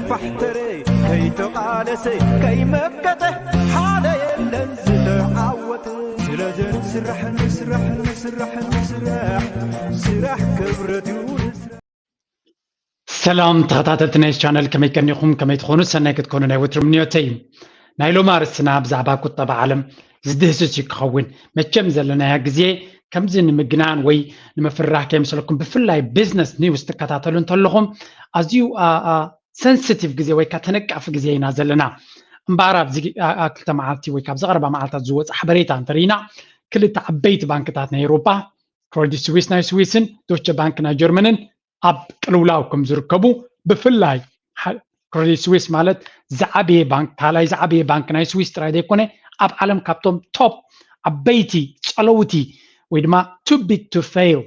ፋሕተረ ከይተቓለሰ ከይመከተ ሓደ የለን ዝተዓወተ። ስለዚ ንስራሕ ንስራሕ ንስራሕ ንስራሕ ስራሕ ክብረት እዩ። ሰላም ተኸታተልቲ ናይ ቻነል፣ ከመይ ቀኒኹም? ከመይ ትኾኑ? ሰናይ ክትኮኑ ናይ ወትሩ ምንዮተይ እዩ። ናይ ሎሚ ኣርእስትና ብዛዕባ ቁጠባ ዓለም ዝድህስስ እዩ ክኸውን። መቸም ዘለናያ ግዜ ከምዚ ንምግናን ወይ ንምፍርራህ ከይመስለኩም፣ ብፍላይ ቢዝነስ ኒውስ ትከታተሉ እንተለኹም ኣዝዩ ሰንሲቲቭ ግዜ ወይ ከዓ ተነቃፊ ግዜ ኢና ዘለና። እምበኣር ኣብዚ ክልተ መዓልቲ ወይ ካብዚ ቀረባ መዓልታት ዝወፀ ሓበሬታ እንተርኢና፣ ክልተ ዓበይቲ ባንክታት ናይ ኤውሮጳ፣ ክረዲት ስዊስ ናይ ስዊስን ዶቸ ባንክ ናይ ጀርመንን ኣብ ቅልውላው ከም ዝርከቡ፣ ብፍላይ ክረዲት ስዊስ ማለት ዝዓበየ ባንክ፣ ካልኣይ ዝዓበየ ባንክ ናይ ስዊስ ጥራይ ዘይኮነ ኣብ ዓለም ካብቶም ቶፕ ዓበይቲ ጸለውቲ ወይ ድማ too big to fail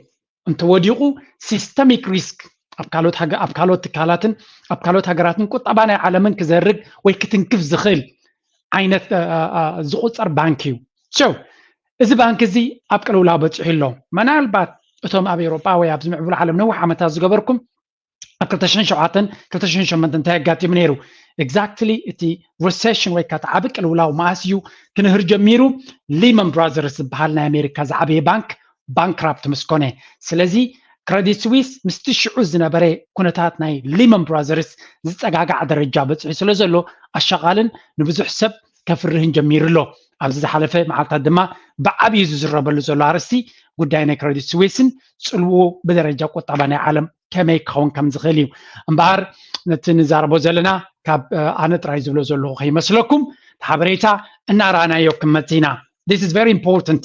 እንተወዲቑ፣ ሲስተሚክ ሪስክ ኣብ ካልኦት ትካላትን ኣብ ካልኦት ሃገራትን ቁጠባ ናይ ዓለምን ክዘርግ ወይ ክትንክፍ ዝኽእል ዓይነት ዝቁፀር ባንክ እዩ። So እዚ ባንክ እዚ ኣብ ቅልውላው በፂሑ ኣሎ። ምናልባት እቶም ኣብ ኤውሮጳ ወይ ኣብዚ ምዕቡል ዓለም ነዊሕ ዓመታት ዝገበርኩም ኣብ ክልተ ሽሕን ሸውዓተን ክልተ ሽሕን ሸሞንተን እንታይ ኣጋጢሙ ነይሩ? ኤግዛክትሊ እቲ ሪሰሽን ወይ ከዓ እቲ ዓቢ ቅልውላው መኣስ እዩ ክንህር ጀሚሩ? ሊመን ብራዘርስ ዝበሃል ናይ ኣሜሪካ ዝዓበየ ባንክ ባንክራፕት ምስ ኮነ። ስለዚ ክረዲት ስዊስ ምስቲ ሽዑ ዝነበረ ኩነታት ናይ ሊመን ብራዘርስ ዝፀጋጋዕ ደረጃ በፂሑ ስለ ዘሎ ኣሻቓልን ንብዙሕ ሰብ ከፍርህን ጀሚሩ ኣሎ። ኣብዚ ዝሓለፈ መዓልታት ድማ ብዓብዩ ዝዝረበሉ ዘሎ ኣርእስቲ ጉዳይ ናይ ክረዲት ስዊስን ፅልዎ ብደረጃ ቁጠባ ናይ ዓለም ከመይ ክኸውን ከም ዝኽእል እዩ። እምበኣር ነቲ ንዛረቦ ዘለና ካብ ኣነ ጥራይ ዝብሎ ዘለኹ ከይመስለኩም፣ እቲ ሓበሬታ እናረኣናዮ ክንመጽእ ኢና። This is very important.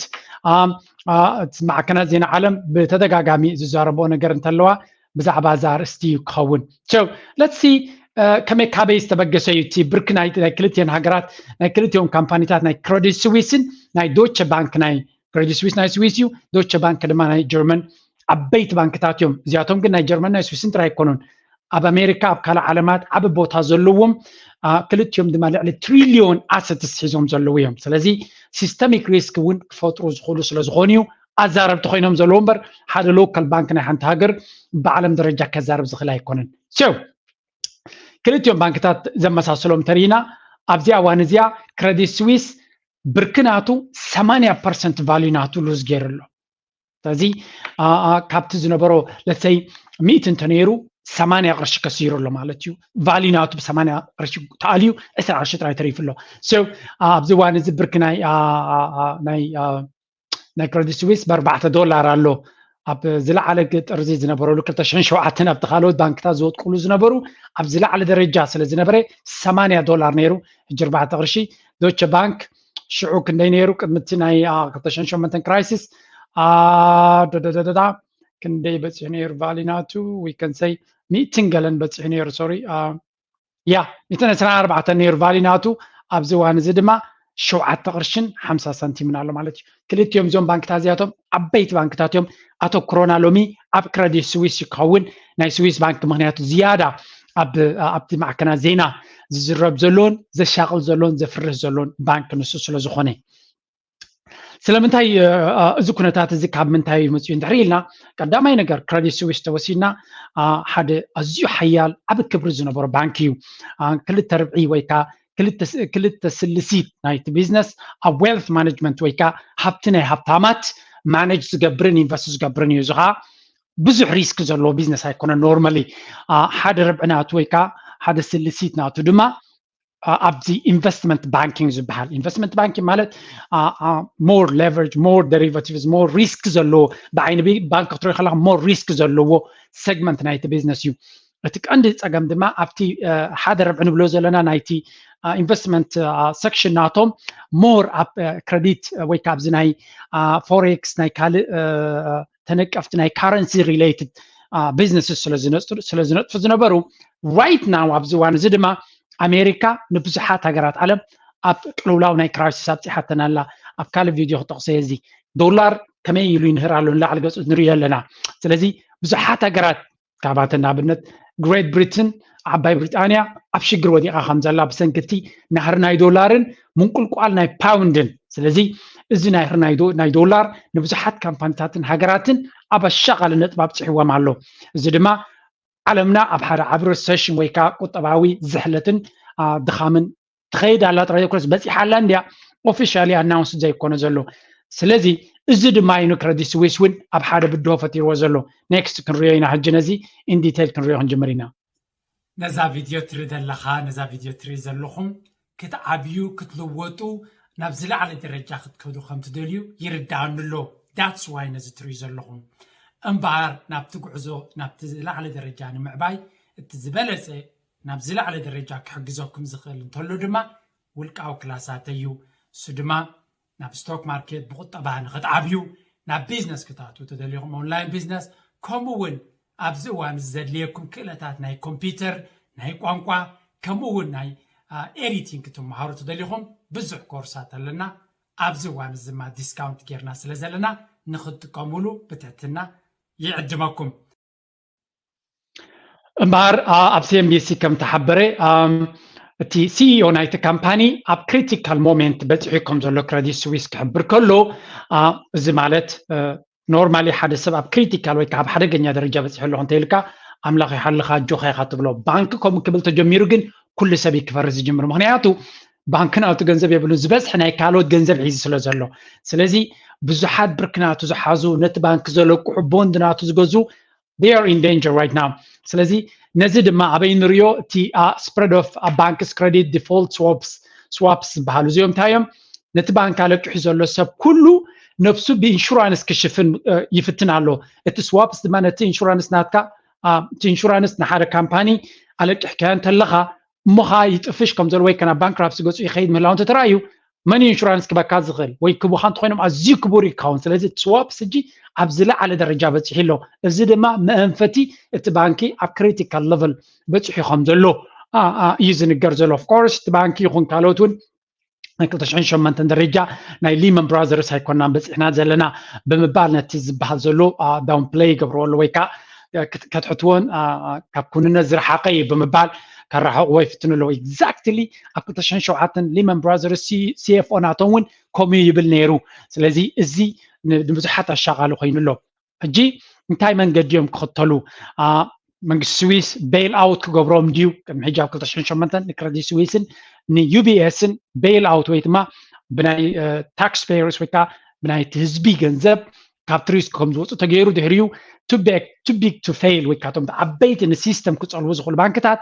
ማዕከናት ዜና ዓለም ብተደጋጋሚ ዝዛረቦ ነገር እንተለዋ ብዛዕባ እዛ ኣርእስቲ እዩ ክኸውን። So let's see ከመይ ካበይ ዝተበገሰ እዩ እቲ ብርኪ ናይ ክልቲኦን ሃገራት ናይ ክልቲኦም ካምፓኒታት ናይ ክረዲት ስዊስን ናይ ዶቸ ባንክ ናይ ክረዲት ስዊስ ናይ ስዊስ እዩ፣ ዶቸ ባንክ ድማ ናይ ጀርመን ዓበይቲ ባንክታት እዮም። እዚኣቶም ግን ናይ ጀርመን ናይ ስዊስን ጥራይ ኣይኮኑን። ኣብ ኣሜሪካ ኣብ ካልእ ዓለማት ዓቢ ቦታ ዘለዎም ክልቲኦም ድማ ልዕሊ ትሪልዮን ኣሰትስ ሒዞም ዘለዉ እዮም። ስለዚ ሲስተሚክ ሪስክ እውን ክፈጥሩ ዝኽእሉ ስለ ዝኾኑ እዩ ኣዛረብቲ ኮይኖም ዘለዉ እምበር ሓደ ሎካል ባንክ ናይ ሓንቲ ሃገር ብዓለም ደረጃ ከዛርብ ዝኽእል ኣይኮነን። So ክልቲኦም ባንክታት ዘመሳስሎም ተሪኢና ኣብዚ ኣዋን እዚኣ ክረዲት ስዊስ ብርኪ ናቱ ሰማንያ ፐርሰንት ቫልዩ ናቱ ሉዝ ገይሩ ኣሎ። ስለዚ ካብቲ ዝነበሮ ለሰይ ሚእቲ እንተነይሩ ሰማንያ ቅርሺ ከሲሩ ኣሎ ማለት እዩ። ቫልዩ ናቱ ብሰማንያ ቅርሺ ተኣልዩ ዕስራ ቅርሺ ጥራይ ተሪፉ ኣሎ። So ኣብዚ እዋን እዚ ብርኪ ናይ ናይ ናይ ክረዲት ስዊስ ብኣርባዕተ ዶላር ኣሎ። ኣብ ዝለዓለ ጥርዚ ዝነበረሉ ክልተ ሽሕን ሸውዓተን ኣብቲ ካልኦት ባንክታት ዝወድቁሉ ዝነበሩ ኣብ ዝለዓለ ደረጃ ስለ ዝነበረ ሰማንያ ዶላር ነይሩ። ሕጂ ኣርባዕተ ቅርሺ። ዶቸ ባንክ ሽዑ ክንደይ ነይሩ? ቅድሚ እቲ ናይ ክልተ ሽሕን ሸሞንተን ክራይሲስ ዶዶዶዳ ክንደይ በፂሑ ነይሩ? ቫሊ ናቱ ዊከንሰይ ሚእትን ገለን በፂሑ ነይሩ። ሶሪ ያ ሚእትን ዕስራን ኣርባዕተን ነይሩ ቫሊ ናቱ። ኣብዚ እዋን እዚ ድማ ሸውዓተ ቅርሽን ሓምሳ ሳንቲምን ኣሎ ማለት እዩ። ክልቲኦም እዞም ባንክታት እዚኣቶም ዓበይቲ ባንክታት እዮም። ኣተኩሮና ሎሚ ኣብ ክረዲት ስዊስ ክኸውን ናይ ስዊስ ባንክ ምክንያቱ ዝያዳ ኣብቲ ማዕከናት ዜና ዝዝረብ ዘሎን ዘሻቕል ዘሎን ዘፍርህ ዘሎን ባንክ ንሱ ስለ ዝኾነ። ስለምንታይ እዚ ኩነታት እዚ ካብ ምንታይ እዩ መፅኡ እንድሕር ኢልና ቀዳማይ ነገር ክረዲት ስዊስ ተወሲድና ሓደ ኣዝዩ ሓያል ዓብ ክብሪ ዝነበሮ ባንክ እዩ። ክልተ ርብዒ ወይ ከዓ ክልተ ስልሲት ናይቲ ቢዝነስ ኣብ ዌልት ማኔጅመንት ወይ ከዓ ሃብቲ ናይ ሃብታማት ማኔጅ ዝገብርን ኢንቨስት ዝገብርን እዩ። እዚ ከዓ ብዙሕ ሪስክ ዘለዎ ቢዝነስ ኣይኮነን። ኖርማሊ ሓደ ርብዒ ናቱ ወይ ከዓ ሓደ ስልሲት ናቱ ድማ ኣብዚ ኢንቨስትመንት ባንኪንግ ዝበሃል ኢንቨስትመንት ባንኪንግ ማለት more leverage more derivatives more risk ዘለዎ ብዓይኒ ባንክ ክትሪኦ ከለካ more risk ዘለዎ ሴግመንት ናይቲ ቢዝነስ እዩ። እቲ ቀንዲ ፀገም ድማ ኣብቲ ሓደ ርብዒ ንብሎ ዘለና ናይቲ ኢንቨስትመንት ሴክሽን ናቶም more ኣብ ክረዲት ወይ ካብዚ ናይ ፎሬክስ ናይ ካልእ ተነቀፍቲ ናይ ካረንሲ ሪሌትድ ቢዝነስ ስለ ዝነጥፉ ዝነበሩ right now ኣብዚ እዋን እዚ ድማ ኣሜሪካ ንብዙሓት ሃገራት ዓለም ኣብ ቅልውላው ናይ ክራይሲስ ኣብፂሓተን ኣላ። ኣብ ካልእ ቪድዮ ክጠቕሶ እየ እዚ ዶላር ከመይ ኢሉ ይንህር ኣሎ ንላዕሊ ገፁ ንሪኦ ኣለና። ስለዚ ብዙሓት ሃገራት ካብኣተን ንኣብነት ግሬት ብሪትን ዓባይ ብሪጣንያ ኣብ ሽግር ወዲቓ ከም ዘላ ብሰንኪ እቲ ናህሪ ናይ ዶላርን ምንቁልቋል ናይ ፓውንድን። ስለዚ እዚ ናህሪ ናይ ዶላር ንብዙሓት ካምፓኒታትን ሃገራትን ኣብ ኣሻቓሊ ነጥቢ ኣብፂሕዎም ኣሎ። እዚ ድማ ዓለምና ኣብ ሓደ ዓቢ ረሰሽን ወይ ከዓ ቁጠባዊ ዝሕለትን ድኻምን ትኸይድ ኣላ ጥራይ ዘይኮነስ በፂሓ ኣላ እንድያ ኦፊሻሊ ኣናውንስ ዘይኮነ ዘሎ። ስለዚ እዚ ድማ እዩ ንክረዲት ስዊስ እውን ኣብ ሓደ ብድሆ ፈጢርዎ ዘሎ። ኔክስት ክንሪኦ ኢና ሕጂ ነዚ ኢንዲቴል ክንሪኦ ክንጅምር ኢና። ነዛ ቪድዮ ትርኢ ዘለኻ ነዛ ቪድዮ ትርኢ ዘለኹም ክትዓብዩ ክትልወጡ ናብ ዝለዓለ ደረጃ ክትከዱ ከም ትደልዩ ይርድኣኒ ኣሎ። ዳትስ ዋይ ነዚ ትርእዩ ዘለኹም እምበኣር ናብቲ ጉዕዞ ናብቲ ዝለዓለ ደረጃ ንምዕባይ እቲ ዝበለፀ ናብ ዝለዓለ ደረጃ ክሕግዘኩም ዝኽእል እንተሎ ድማ ውልቃዊ ክላሳት እዩ። እሱ ድማ ናብ ስቶክ ማርኬት ብቁጠባ ንክትዓብዩ ናብ ቢዝነስ ክትኣትዉ ተደሊኹም ኦንላይን ቢዝነስ ከምኡ እውን ኣብዚ እዋን እዚ ዘድልየኩም ክእለታት ናይ ኮምፒውተር ናይ ቋንቋ ከምኡ እውን ናይ ኤዲቲንግ ክትመሃሩ ተደሊኹም ብዙሕ ኮርሳት ኣለና። ኣብዚ እዋን እዚ ድማ ዲስካውንት ጌርና ስለ ዘለና ንክትጥቀሙሉ ብትሕትና ይዕድመኩም። እምበኣር ኣብ ሲኤንቢሲ ከም ተሓበረ እቲ ሲኢኦ ናይቲ ካምፓኒ ኣብ ክሪቲካል ሞሜንት በፂሑ ከም ዘሎ ክረዲት ስዊስ ክሕብር ከሎ እዚ ማለት ኖርማሊ ሓደ ሰብ ኣብ ክሪቲካል ወይ ከዓ ኣብ ሓደገኛ ደረጃ በፂሑ ኣለኹ እንተኢልካ ኣምላኽ ይሓልኻ ኣጆኻ ኢኻ ትብሎ። ባንክ ከምኡ ክብል ተጀሚሩ ግን ኩሉ ሰብ እዩ ክፈርስ ዝጅምር። ምክንያቱ ባንክ ናቱ ገንዘብ የብሉን፣ ዝበዝሐ ናይ ካልኦት ገንዘብ ሒዙ ስለ ዘሎ። ስለዚ ብዙሓት ብርክ ናቱ ዝሓዙ ነቲ ባንክ ዘለቅሑ ቦንድ ናቱ ዝገዙ they are in danger right now። ስለዚ ነዚ ድማ ኣበይ ንሪኦ? እቲ spread of banks credit default swaps swaps ዝበሃሉ እዚኦም እንታይ እዮም? ነቲ ባንክ ኣለቂሑ ዘሎ ሰብ ኩሉ ነብሱ ብኢንሹራንስ ክሽፍን ይፍትን ኣሎ። እቲ ስዋፕስ ድማ ነቲ ኢንሹራንስ ናትካ እቲ ኢንሹራንስ ንሓደ ካምፓኒ ኣለቂሕካዮ እንተለኻ እሞ ኸዓ ይጥፍሽ ከም ዘሎ ወይ ከ ናብ ባንክራፕሲ ገፁ ይኸይድ ምህላው እንተተራእዩ መን ኢንሹራንስ ክበካ ዝኽእል ወይ ክቡኻ እንተኮይኖም ኣዝዩ ክቡር ይካውን። ስለዚ እቲ ስዋፕስ ሕጂ ኣብ ዝለዓለ ደረጃ በፂሑ ኣሎ። እዚ ድማ መእንፈቲ እቲ ባንኪ ኣብ ክሪቲካል ለቨል በፂሑ ከም ዘሎ እዩ ዝንገር ዘሎ። ኦፍኮርስ እቲ ባንኪ ይኹን ካልኦት እውን ናይ ክልተ ሽሕን ሸሞንተን ደረጃ ናይ ሊመን ብራዘርስ ኣይኮናን በፂሕና ዘለና ብምባል ነቲ ዝበሃል ዘሎ ዳውን ፕለይ ይገብርዎ ኣለዉ ወይ ከዓ ከትሕትዎን ካብ ኩንነት ዝረሓቀ እዩ ብምባል ከራሕቅዎ ይፍትኑ ኣለዉ። ኤግዛክትሊ ኣብ ክልተ ሽሕን ሸውዓተን ሊመን ብራዘርስ ሲኤፍኦ ናቶም እውን ከምኡ ይብል ነይሩ። ስለዚ እዚ ንብዙሓት ኣሻቃሊ ኮይኑ ኣሎ። ሕጂ እንታይ መንገዲ እዮም ክኽተሉ? መንግስቲ ስዊስ ቤይል ኣውት ክገብሮም ድዩ? ቅድሚ ሕጂ ኣብ ክልተ ሽሕን ሸሞንተን ንክረዲት ስዊስን ንዩቢኤስን ቤይል ኣውት ወይ ድማ ብናይ ታክስ ፔየርስ ወይ ከዓ ብናይቲ ህዝቢ ገንዘብ ካብ ትሪስክ ከም ዝወፁ ተገይሩ ድሕሪኡ ቱ ቢግ ቱ ፌይል ወይ ካቶም ዓበይቲ ንሲስተም ክፀልዉ ዝኽእሉ ባንክታት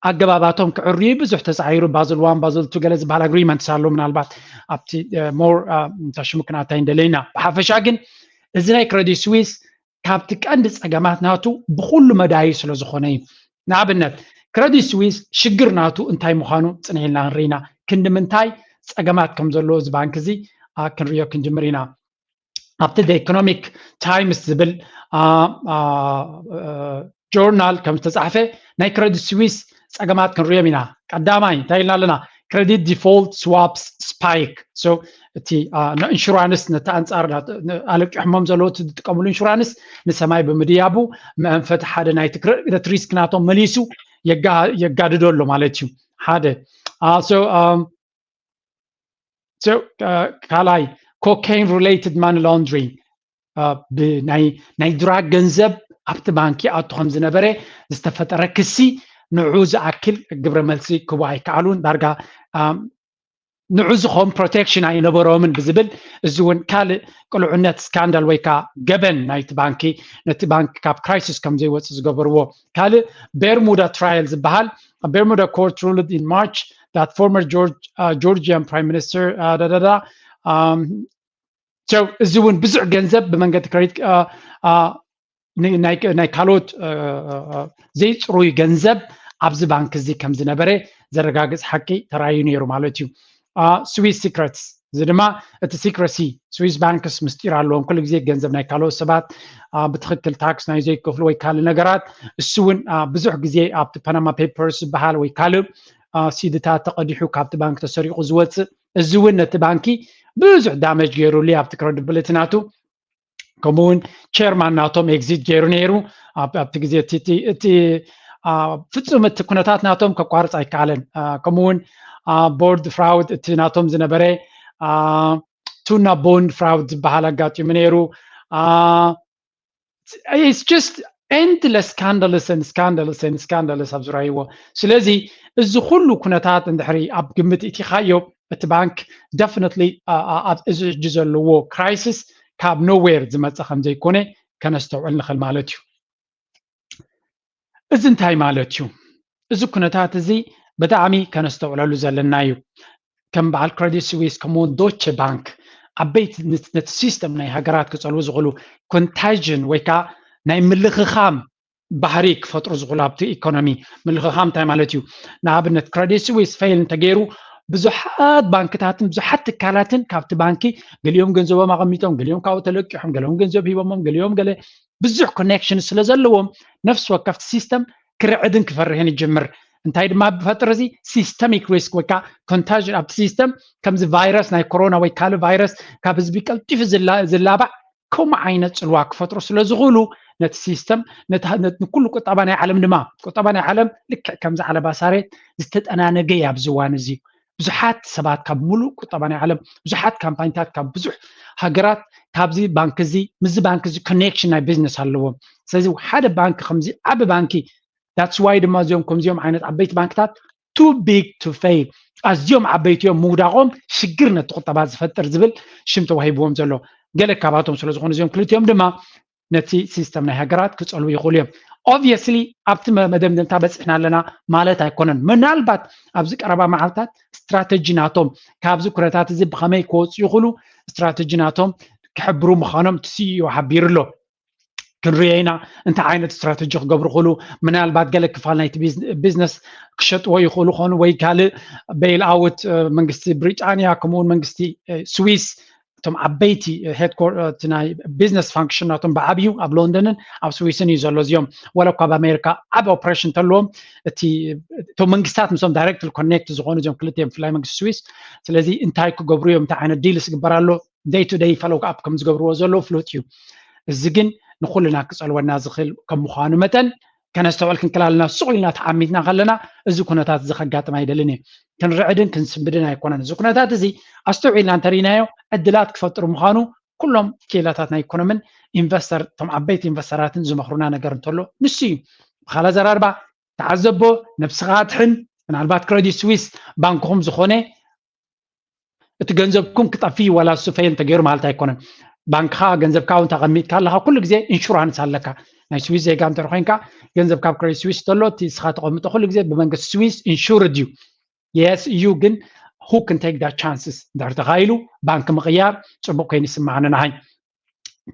ኣገባባቶም ክዕርዩ ብዙሕ ተፃዒሩ። ባዝል ዋን ባዝል ቱ ገለ ዝበሃል ኣግሪመንትስ ኣሎ ምናልባት ኣብቲ ሞር እንታ ሽሙ ክነኣታይ እንደለይና። ብሓፈሻ ግን እዚ ናይ ክረዲት ስዊስ ካብቲ ቀንዲ ፀገማት ናቱ ብኩሉ መዳዩ ስለ ዝኾነ እዩ። ንኣብነት ክረዲት ስዊስ ሽግር ናቱ እንታይ ምዃኑ ፅንሕ ኢልና ክንርኢ ኢና። ክንዲ ምንታይ ፀገማት ከም ዘለዎ እዚ ባንክ እዚ ክንሪኦ ክንጅምር ኢና። ኣብቲ ኢኮኖሚክ ታይምስ ዝብል ጆርናል ከም ዝተፃሕፈ ናይ ክረዲት ስዊስ ፀገማት ክንሪኦም ኢና። ቀዳማይ እንታይ ኢልና ኣለና? ክረዲት ዲፎልት ስዋፕስ ስፓይክ። እቲ ኢንሹራንስ ነቲ ኣንፃር ኣለቂሖሞም ዘለዉ ዝጥቀምሉ ኢንሹራንስ ንሰማይ ብምድያቡ መእንፈቲ ሓደ ናይቲ ክረዲት ሪስክ ናቶም መሊሱ የጋድዶ ኣሎ ማለት እዩ። ሓደ ካልኣይ ኮኬን ሪሌትድ ማኒ ላውንድሪንግ ናይ ድራግ ገንዘብ ኣብቲ ባንኪ ኣቱ ከም ዝነበረ ዝተፈጠረ ክሲ ንዑ ዝኣክል ግብረ መልሲ ክቡ ኣይከኣሉን። ዳርጋ ንዑ ዝኸውን ፕሮቴክሽን ኣይነበሮምን ብዝብል እዚ እውን ካልእ ቅልዑነት ስካንዳል ወይ ከዓ ገበን ናይቲ ባንኪ ነቲ ባንክ ካብ ክራይሲስ ከም ዘይወፅእ ዝገበርዎ። ካልእ ቤርሙዳ ትራያል ዝበሃል ቤርሙዳ ኮርት ሩልድ ኢን ማርች that former Georgian Prime Minister ዳዳዳ እዚ እውን ብዙሕ ገንዘብ ብመንገዲ ክሬዲት ናይ ካልኦት ዘይፅሩይ ገንዘብ ኣብዚ ባንክ እዚ ከም ዝነበረ ዘረጋግፅ ሓቂ ተራእዩ ነይሩ ማለት እዩ። ስዊስ ሲክረትስ እዚ ድማ እቲ ሲክረሲ ስዊስ ባንክስ ምስጢር ኣለዎም። ኩሉ ግዜ ገንዘብ ናይ ካልኦት ሰባት ብትክክል ታክስ ናይ ዘይከፍሉ ወይ ካልእ ነገራት እሱ እውን ብዙሕ ግዜ ኣብቲ ፓናማ ፔፐርስ ዝበሃል ወይ ካልእ ሲድታት ተቐዲሑ ካብቲ ባንክ ተሰሪቑ ዝወፅእ እዚ እውን ነቲ ባንኪ ብዙሕ ዳመጅ ገይሩሉ ኣብቲ ክረዲብሊቲ ናቱ ከምኡውን ቸርማን ናቶም ኤግዚት ገይሩ ነይሩ ኣብቲ ግዜ እቲ ፍፁም እቲ ኩነታት ናቶም ከቋርፅ ኣይከኣለን። ከምኡውን ቦርድ ፍራውድ እቲ ናቶም ዝነበረ ቱና ቦንድ ፍራውድ ዝበሃል ኣጋጢሙ ነይሩ። It's just endless scandals and scandals and scandals ኣብ ዝረኣይዎ። ስለዚ እዚ ኩሉ ኩነታት እንድሕሪ ኣብ ግምት እቲኻዮ፣ እቲ ባንክ definitely እዚ ሕጂ ዘለዎ crisis ካብ nowhere ዝመፀ ከም ዘይኮነ ከነስተውዕል ንኽእል ማለት እዩ። እዚ እንታይ ማለት እዩ? እዚ ኩነታት እዚ ብጣዕሚ ከነስተውዕለሉ ዘለና እዩ። ከም በዓል Credit Suisse ከምኡውን Deutsche Bank ዓበይቲ ነቲ system ናይ ሃገራት ክፀልዉ ዝኽእሉ contagion ወይ ከዓ ናይ ምልኽኻም ባህሪ ክፈጥሩ ዝኽእሉ ኣብቲ economy። ምልኽኻም እንታይ ማለት እዩ? ንኣብነት Credit Suisse fail እንተገይሩ ብዙሓት ባንክታትን ብዙሓት ትካላትን ካብቲ ባንኪ ገሊኦም ገንዘቦም ኣቐሚጦም፣ ገሊኦም ካብኡ ተለቂሖም፣ ገሊኦም ገንዘብ ሂቦሞም፣ ገሊኦም ገለ ብዙሕ connection ስለ ዘለዎም ነፍሲ ወከፍቲ system ክርዕድን ክፈርህን ይጅምር። እንታይ ድማ ብፈጥር እዚ systemic risk ወይ ከዓ contagion ኣብቲ system ከምዚ ቫይረስ ናይ ኮሮና ወይ ካልእ ቫይረስ ካብ ህዝቢ ቀልጢፉ ዝላባዕ ከምኡ ዓይነት ፅልዋ ክፈጥሩ ስለ ዝኽእሉ ነቲ system ንኩሉ ቁጠባ ናይ ዓለም ድማ ቁጠባ ናይ ዓለም ልክዕ ከምዚ ዓለባ ሳሬት ዝተጠናነገ እዩ ኣብዚ እዋን እዚ። ብዙሓት ሰባት ካብ ሙሉእ ቁጠባ ናይ ዓለም ብዙሓት ካምፓኒታት ካብ ብዙሕ ሃገራት ካብዚ ባንክ እዚ ምስዚ ባንክ እዚ connection ናይ business ኣለዎም። ስለዚ ሓደ ባንክ ከምዚ ዓቢ ባንኪ that's why ድማ እዚኦም ከምዚኦም ዓይነት ዓበይቲ ባንክታት too big to fail ኣዝዮም ዓበይቲ እዮም ምውዳቖም ሽግር ነቲ ቁጠባ ዝፈጥር ዝብል ሽም ተዋሂብዎም ዘሎ ገለ ካባቶም ስለ ዝኾኑ እዚኦም ክልቲኦም ድማ ነቲ system ናይ ሃገራት ክፀልዉ ይኽእሉ እዮም። Obviously ኣብቲ መደምደምታ በፂሕና ኣለና ማለት ኣይኮነን። ምናልባት ኣብዚ ቀረባ መዓልታት strategy ናቶም ካብዚ ኩነታት እዚ ብኸመይ ክወፁ ይኽእሉ strategy ናቶም ክሕብሩ ምዃኖም እቲ CEO ሓቢሩ ኣሎ። ክንሪኦ ኢና እንታይ ዓይነት strategy ክገብሩ ይኽእሉ። ምናልባት ገለ ክፋል ናይቲ business ክሸጥዎ ይኽእሉ ኾኑ ወይ ካልእ bail out መንግስቲ ብሪጣንያ ከምኡውን መንግስቲ ስዊስ እቶም ዓበይቲ headquarter ናይ business function ናቶም ብዓብዩ ኣብ ሎንደንን ኣብ ስዊስን እዩ ዘሎ። እዚኦም ወላ እኳ ኣብ ኣሜሪካ ዓብ operation ተለዎም እቲ እቶም መንግስታት ምስኦም direct connect ዝኾኑ እዚኦም ክልቲኦም ብፍላይ መንግስቲ ስዊስ። ስለዚ እንታይ ክገብሩ እዮም እንታይ ዓይነት deal ዝግበር ኣሎ day to day follow up ከም ዝገብርዎ ዘለዉ ፍሉጥ እዩ። እዚ ግን ንኩልና ክፀልወና ዝኽእል ከም ምዃኑ መጠን ከነስተውዕል ክንክል ኣለና። ስቕ ኢልና ተዓሚትና ከለና እዚ ኩነታት እዚ ከጋጥም ኣይደልን እዩ። ክንርዕድን ክንስምብድን ኣይኮነን። እዚ ኩነታት እዚ ኣስተውዒልና እንተሪናዮ ዕድላት ክፈጥሩ ምዃኑ ኩሎም ክኢላታት ናይ ኢኮኖምን ኢንቨስተር እቶም ዓበይቲ ኢንቨስተራትን ዝመኽሩና ነገር እንተሎ ንሱ እዩ። ብኻላ ዘራርባ ተዓዘቦ፣ ነብስኻ ኣድሕን። ምናልባት Credit Suisse ባንክኹም ዝኾነ እቲ ገንዘብኩም ክጠፊ ዋላ እሱ fail እንተገይሩ ማለት ኣይኮነን። ባንክኻ ገንዘብካ እውን ተቐሚጥካ ኣለኻ ኩሉ ግዜ insurance ኣለካ። ናይ ስዊስ ዜጋ እንተ ኮይንካ ገንዘብ ካብ Credit Suisse ተሎ እቲ እስኻ ተቐምጦ ኩሉ ግዜ ብመንግስቲ ስዊስ insured እዩ። Yes እዩ ግን who can take that chances እንድሕር ተኻኢሉ ባንክ ምቕያር ፅቡቅ ኮይኑ ይስማዓኒ ንዓይ።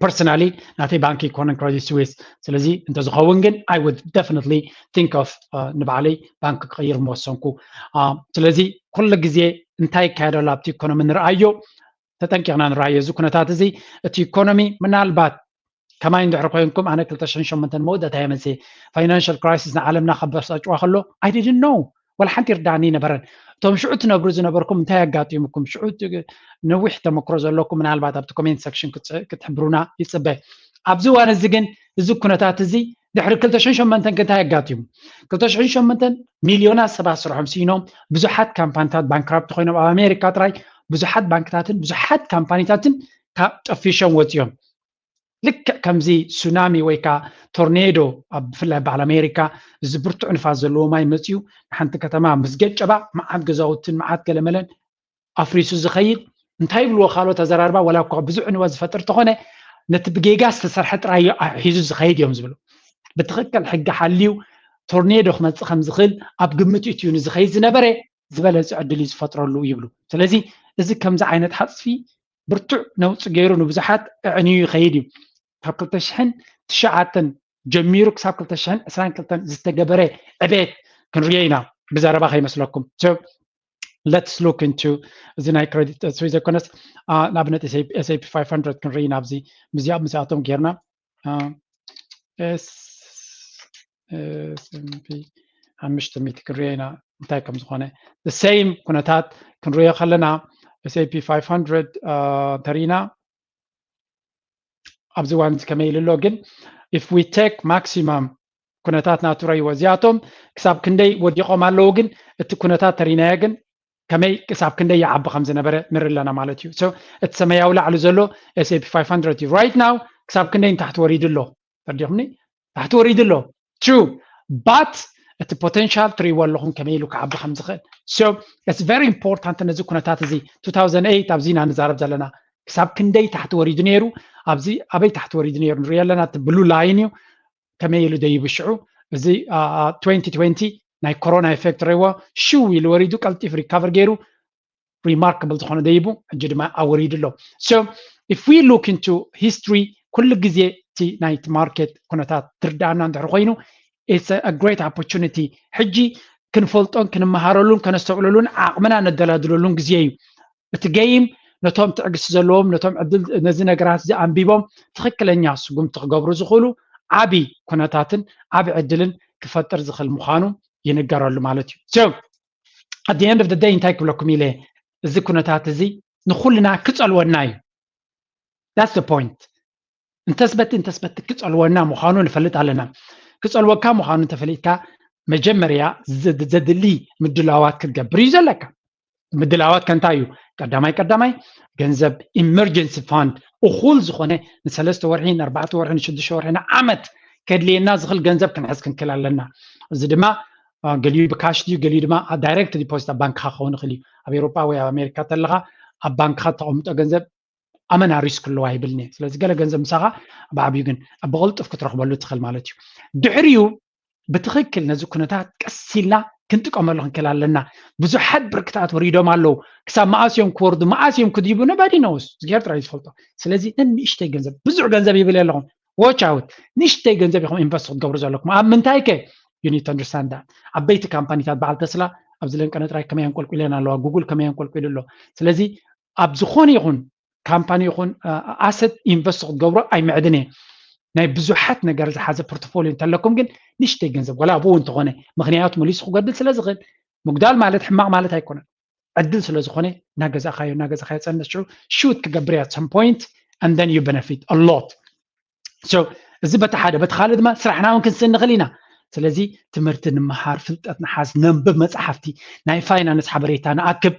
Personally ናተይ ባንክ ኣይኮነን Credit Suisse። ስለዚ እንተዝኸውን ግን I would definitely think of ንባዕለይ ባንክ ክቕይር ምወሰንኩ። ስለዚ ኩሉ ግዜ እንታይ ይካየድ ኣሎ ኣብቲ ኢኮኖሚ ንርኣዮ፣ ተጠንቂቕና ንርኣዮ። እዚ ኩነታት እዚ እቲ ኢኮኖሚ ምናልባት ከማይ እንድሕር ኮይንኩም ኣነ ክልተ ሽሕን ሸሞንተን መወዳእታ እየ መፅየ። Financial crisis ንዓለምና ከበሳጭዋ ከሎ I didn't know ወላ ሓንቲ ይርዳኒ ነበረን። እቶም ሽዑ ትነብሩ ዝነበርኩም እንታይ ኣጋጢሙኩም? ሽዑ ነዊሕ ተመክሮ ዘለኩም ምናልባት ኣብቲ comment section ክትሕብሩና ይፅበ። ኣብዚ እዋን እዚ ግን እዚ ኩነታት እዚ ድሕሪ ክልተ ሽሕን ሸሞንተን እንታይ ኣጋጢሙ? ክልተ ሽሕን ሸሞንተን ሚልዮናት ሰባት ስርሖም ስኢኖም፣ ብዙሓት ካምፓኒታት bankrupt ኮይኖም ኣብ ኣሜሪካ ጥራይ ብዙሓት ባንክታትን ብዙሓት ካምፓኒታትን ካብ ጠፊሾም ወፂኦም። ልክዕ ከምዚ ሱናሚ ወይ ከዓ ቶርኔዶ ኣብ ብፍላይ በዓል ኣሜሪካ እዚ ብርቱዕ ንፋስ ዘለዎ ማይ መፅዩ ንሓንቲ ከተማ ምስ ገጨባ መዓት ገዛውትን መዓት ገለመለን ኣፍሪሱ ዝኸይድ እንታይ ይብልዎ ካልኦት ኣዘራርባ ዋላ እኳ ብዙሕ ዕንወት ዝፈጥር ተኾነ ነቲ ብጌጋ ዝተሰርሐ ጥራይ ሒዙ ዝኸይድ እዮም ዝብሉ። ብትኽክል ሕጊ ሓልዩ ቶርኔዶ ክመፅእ ከም ዝኽእል ኣብ ግምት እትዩ ንዝኸይድ ዝነበረ ዝበለፀ ዕድል እዩ ዝፈጥረሉ ይብሉ። ስለዚ እዚ ከምዚ ዓይነት ሓፅፊ ብርቱዕ ነውፂ ገይሩ ንብዙሓት ኣዕንዩ ይኸይድ እዩ። ካብ ክልተ ሽሕን ትሽዓተን ጀሚሩ ክሳብ ክልተ ሽሕን ዕስራን ክልተን ዝተገበረ ዕቤት ክንሪኦ ኢና ብዘረባ ከይመስለኩም። Let's look into እዚ ናይ Credit Suisse ዘይኮነስ ንኣብነት S&P five hundred ክንርኢ ኢና ኣብዚ ምስዚኣ ምስዚኣቶም ጌርና S&P ሓሙሽተ ሚእቲ ክንሪኦ ኢና እንታይ ከም ዝኾነ። The same ኩነታት ክንሪኦ ከለና S&P five hundred እንተሪኢና ኣብዚ እዋን እዚ ከመይ ኢሉ ኣሎ ግን if we take maximum ኩነታት ናቱ ረይዎ እዚኣቶም ክሳብ ክንደይ ወዲቖም ኣለዉ ግን እቲ ኩነታት ተሪናዮ ግን ከመይ ክሳብ ክንደይ ይዓቢ ከም ዝነበረ ንርኢ ኣለና ማለት እዩ። እቲ ሰማያዊ ላዕሊ ዘሎ S&P five hundred እዩ right now ክሳብ ክንደይ ንታሕቲ ወሪዱ ኣሎ ተርዲኹምኒ። ታሕቲ ወሪዱ ኣሎ። True, but እቲ potential ትርእይዎ ኣለኹም ከመይ ኢሉ ክዓቢ ከም ዝኽእል። So it's very important ነዚ ኩነታት እዚ two thousand eight ኣብዚ ኢና ንዛረብ ዘለና፣ ክሳብ ክንደይ ታሕቲ ወሪዱ ነይሩ፣ ኣብዚ ኣበይ ታሕቲ ወሪዱ ነይሩ ንሪኦ ኣለና። እቲ blue line እዩ። ከመይ ኢሉ ደይቡ ሽዑ። እዚ twenty twenty ናይ corona effect ርእይዎ፣ ሽው ኢሉ ወሪዱ፣ ቀልጢፉ recover ገይሩ፣ remarkable ዝኾነ ደይቡ፣ ሕጂ ድማ ኣወሪዱ ኣሎ። So if we look into history ኩሉ ግዜ እቲ ናይቲ market ኩነታት ትርዳእና እንድሕር ኮይኑ it's a great opportunity። ሕጂ ክንፈልጦን ክንመሃረሉን ከነስተውዕለሉን ዓቕምና ነደላድለሉን ግዜ እዩ። እቲ game ነቶም ትዕግስቲ ዘለዎም፣ ነቶም ዕድል ነዚ ነገራት እዚ ኣንቢቦም ትኽክለኛ ስጉምቲ ክገብሩ ዝኽእሉ ዓቢ ኩነታትን ዓቢ ዕድልን ክፈጥር ዝኽእል ምዃኑ ይንገረሉ ማለት እዩ። So at the end of the day እንታይ ክብለኩም ኢለ፣ እዚ ኩነታት እዚ ንኹልና ክጸልወና እዩ። That's the point። እንተስበቲ እንተስበቲ ክጸልወና ምዃኑ ንፈልጥ ኣለና። ክጸልወካ ምዃኑ እንተፈሊጥካ መጀመርያ ዘድሊ ምድላዋት ክትገብር እዩ ዘለካ። ምድላዋት ከንታይ እዩ? ቀዳማይ ቀዳማይ ገንዘብ emergency fund፣ እኹል ዝኾነ ንሰለስተ ወርሒ፣ ንኣርባዕተ ወርሒ፣ ንሽዱሽተ ወርሒ፣ ንዓመት ከድልየና ዝኽእል ገንዘብ ክንሕዝ ክንክል ኣለና። እዚ ድማ ገሊኡ ብካሽ ድዩ፣ ገሊኡ ድማ direct deposit ኣብ ባንክኻ ክኸውን ይኽእል እዩ። ኣብ ኤውሮጳ ወይ ኣብ ኣሜሪካ ተለኻ ኣብ ባንክኻ ተቐምጦ ገንዘብ ኣመና risk ኣለዋ ይብልኒ። ስለዚ ገለ ገንዘብ ምሳኻ ብዓብዩ ግን ብቕልጡፍ ክትረኽበሉ ትኽእል ማለት እዩ። ድሕሪኡ ብትኽክል ነዚ ኩነታት ቀስ ኢልና ክንጥቀመሉ ክንክእል ኣለና። ብዙሓት ብርክታት ወሪዶም ኣለዉ። ክሳብ መኣስ እዮም ክወርዱ፣ መኣስ እዮም ክድይቡ፣ nobody knows። እግዚኣብሔር ጥራይ ዝፈልጦ። ስለዚ ነንእሽተይ ገንዘብ፣ ብዙሕ ገንዘብ ይብል ኣለኹም፣ watch out። ንእሽተይ ገንዘብ ኢኹም invest ክትገብሩ ዘለኩም። ኣብ ምንታይ ከ? You need to understand that። ዓበይቲ ካምፓኒታት በዓል ተስላ ኣብዚ ለንቀነ ጥራይ ከመይ ኣንቆልቁለን ኣለዋ፣ ጉግል ከመይ ኣንቆልቁሉ ኣሎ። ስለዚ ኣብ ዝኾነ ይኹን ካምፓኒ ይኹን asset invest ክትገብሮ ኣይምዕድን እየ። ናይ ብዙሓት ነገር ዝሓዘ portfolio እንተለኩም ግን ንእሽተይ ገንዘብ ዋላ ኣብኡ እንተኾነ፣ ምኽንያቱ መሊሱ ክጎድል ስለ ዝኽእል፣ ምጉዳል ማለት ሕማቕ ማለት ኣይኮነን። ዕድል ስለ ዝኾነ እናገዛእካዮ እናገዛእካዮ ጸንሕ ሽዑ shoot ክገብር እያ at some point and then you benefit a lot። So እዚ በቲ ሓደ፣ በቲ ካልእ ድማ ስራሕና እውን ክንስእን ንኽእል ኢና። ስለዚ ትምህርቲ ንምሃር፣ ፍልጠት ንሓዝ፣ ነንብብ መጽሓፍቲ፣ ናይ ፋይናንስ ሓበሬታ ንኣክብ።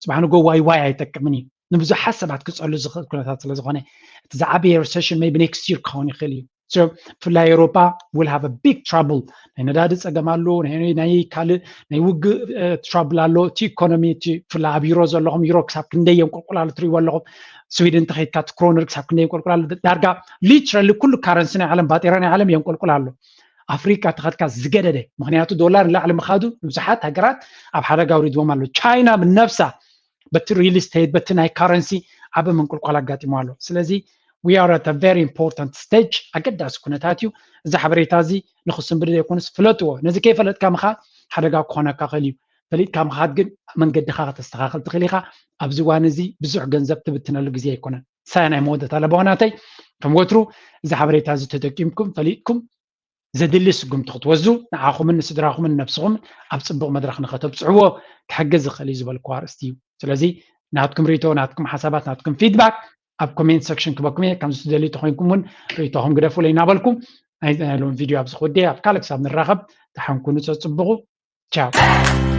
ጽባሕ ንጎ ዋይ ዋይ ኣይጠቅምን እዩ። ንብዙሓት ሰባት ክጸሉ ዝኽእል ኩነታት ስለ ዝኾነ እቲ ዝዓበየ recession maybe next year ክኸውን ይኽእል እዩ። So ብፍላይ ኤውሮጳ will have a big trouble። ናይ ነዳዲ ጸገም ኣሎ፣ ናይ ካልእ ናይ ውግእ trouble ኣሎ። እቲ ኢኮኖሚ እቲ ብፍላይ ኣብ ዩሮ ዘለኹም ዩሮ ክሳብ ክንደይ የንቆልቁል ኣሎ ትርእይዎ ኣለኹም። ስዊድን እንተኸይድካ እቲ ክሮነር ክሳብ ክንደይ የንቆልቁል ኣሎ። ዳርጋ literally ኩሉ currency ናይ ዓለም ባጤራ ናይ ዓለም የንቆልቁል ኣሎ። ኣፍሪቃ ተኸድካ ዝገደደ፣ ምኽንያቱ ዶላር ንላዕሊ ምኻዱ ንብዙሓት ሃገራት ኣብ ሓደጋ ኣውሪድዎም ኣሎ። ቻይና ብነብሳ በቲ real estate በቲ ናይ currency ዓቢ ምንቁልቋል ኣጋጢሞ ኣሎ። ስለዚ we are at a very important stage፣ ኣገዳሲ ኩነታት እዩ። እዚ ሓበሬታ እዚ ንኽስንብድ ዘይኮነስ ፍለጥዎ። ነዚ ከይፈለጥካ ምኻድ ሓደጋ ክኾነካ ክእል እዩ። ፈሊጥካ ምኻድ ግን መንገድኻ ከተስተኻኽል ትኽእል ኢኻ። ኣብዚ እዋን እዚ ብዙሕ ገንዘብ ትብትነሉ ግዜ ኣይኮነን። ሳያ ናይ መወዳእታ ለበዋ ናተይ፣ ከም ወትሩ እዚ ሓበሬታ እዚ ተጠቂምኩም ፈሊጥኩም ዘድሊ ስጉምቲ ክትወስዱ ንዓኹምን ንስድራኹምን ንነብስኹምን ኣብ ጽቡቕ መድረኽ ንኸተብጽሕዎ ክሕግዝ ዝኽእል እዩ ዝበልኩዎ ኣርእስቲ እዩ። ስለዚ ናትኩም ርእይቶ፣ ናትኩም ሓሳባት፣ ናትኩም feedback ኣብ comment section ክበኩም እየ። ከምዚ ትደልዩ ተኾይንኩም እውን ርእይቶኹም ግደፉለይ እናበልኩ ናይ ሎሚ ቪድዮ ኣብዚ ክውድእ። ኣብ ካልእ ክሳብ ንራኸብ ደሓን ኩኑ፣ ጸጽብቑ። ቻው።